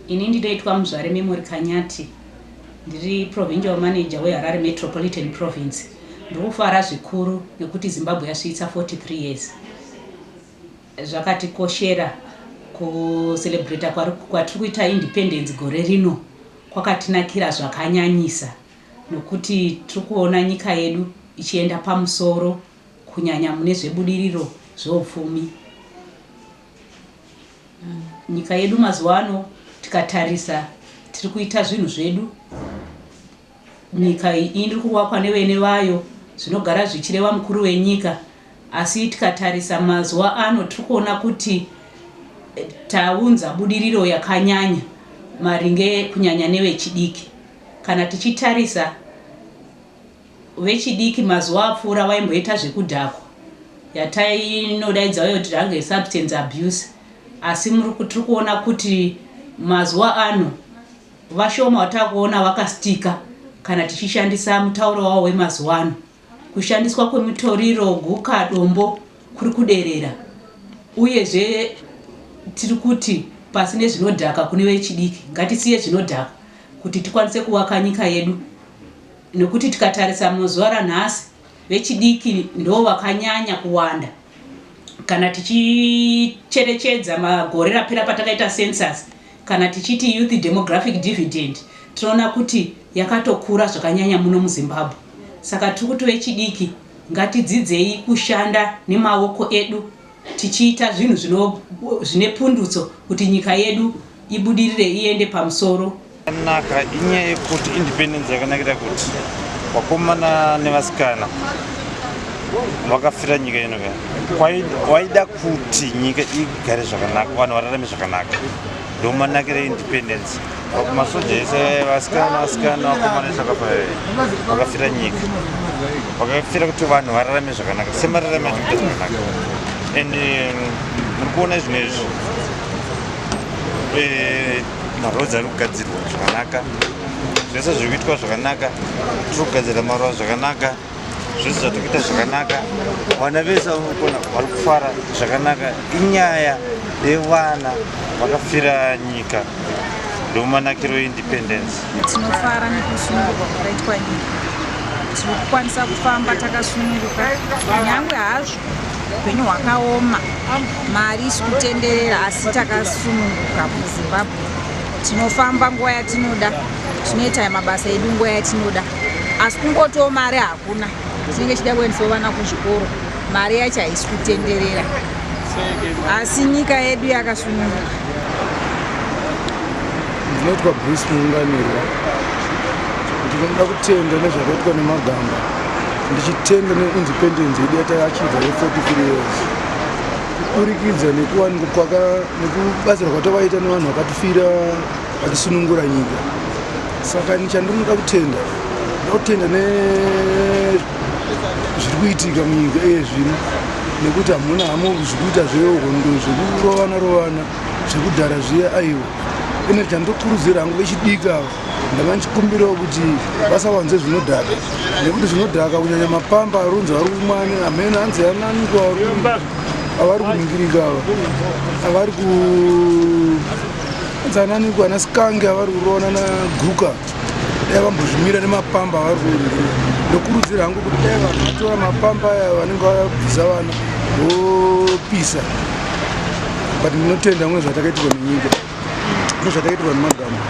Ini ndinoitwa Muzvare Memory Kanyati, ndiri provincial manager weHarare Metropolitan Province. Ndiri kufara zvikuru nekuti Zimbabwe yasvitsa 43 years. Zvakatikoshera kucelebrata kwatiri kuita independence gore rino kwakatinakira zvakanyanyisa nokuti tiri kuona nyika yedu ichienda pamusoro kunyanya mune zvebudiriro zveupfumi. Nyika yedu mazuva ano tikatarisa tiri kuita zvinhu zvedu. Nyika iyi iri kuvakwa nevene vayo zvinogara zvichireva mukuru wenyika. Asi tikatarisa mazuva ano tiri kuona kuti taunza budiriro yakanyanya maringe kunyanya nevechidiki. Kana tichitarisa vechidiki mazuva apfuura vaimboita zvekudhakwa yatainodaidza iyo drug and substance abuse, asi tiri kuona kuti mazuva ano vashoma vatakuona vakastika kana tichishandisa mutauro wavo wemazuva ano. Kushandiswa kwemitoriro, guka, dombo kuri kuderera. Uyezve tiri kuti pasi nezvinodhaka kune vechidiki, ngatisiye zvinodhaka kuti tikwanise kuvaka nyika yedu, nekuti tikatarisa muzuva ranhasi vechidiki ndo vakanyanya kuwanda. Kana tichicherechedza magore rapera patakaita census, kana tichiti youth demographic dividend, tinoona kuti yakatokura zvakanyanya muno muZimbabwe. Saka tiri kuti vechidiki ngatidzidzei kushanda nemaoko edu tichiita zvinhu zvine pundutso kuti nyika yedu ibudirire iende pamusoro. Naka inyaya yekuti independence yakanakira kuti vakomana nevasikana vakafira nyika ino waida kuti nyika igare zvakanaka, vanhu vararame zvakanaka. Ndomanakira independence. Masoja ese vasikana vasikana vakomana ese vakafira nyika, vakafira kuti vanhu vararame zvakanaka semararame atikuita zvakanaka. And muri kuona zvino izvi maroads ari kugadzirwa zvakanaka, zvese zviri kuitwa zvakanaka, tiri kugadzira maruva zvakanaka, zvese zvatiri kuita zvakanaka, vana vese varikukona vari kufara zvakanaka. Inyaya yevana vakafira nyika, ndomanakiro eindependence. Tinofara nekusunungurwa kwakaitwa nyika. Tiri kukwanisa kufamba takasununguka, nyangwe hazvo upenyu hwakaoma, mari isi kutenderera, asi takasununguka muZimbabwe. Tinofamba nguva yatinoda, tinoita mabasa edu nguva yatinoda, asi kungotiwo mari hakuna. Tinenge tichida kuendesawo vana kuzvikoro, mari yacho haisi kutenderera, asi nyika yedu yakasununguka. Ndinoitwa Bruce Muunganirwa. Ndinoda kutenda nezvakaitwa nemagamba, ndichitenda neindependence yedu yatakaachiever ye43 years kuburikidza nekuwanikwa nekubatsirwa kwatakaita nevanhu vakatifira vachisunungura nyika. Saka chandinoda kutenda, ndoda kutenda nezviri kuitika munyika iye zvino, nekuti hamuna hamo zvikuita zvehondo, zvekurovana rovana zvekudhara zviya, aiwa. Ine chandokurudzira hangu vechidiki ava, ndanga ndichikumbirawo kuti vasawanze zvinodhaka, nekuti zvinodhaka, kunyanya mapamba arunzi vari kumwani hamene hanzi ananiko avari kuningirika ava avari ku hanzi ananiko ana skange avari kuroona naguka, dai vambozvimira nemapamba avari kuningirika. Ndokurudzira hangu kuti dai vanhu vatora mapamba aya vanenge vabvisa vana vopisa. But ndinotenda mune zvatakaitirwa nenyika, nezvatakaitirwa nemagamba.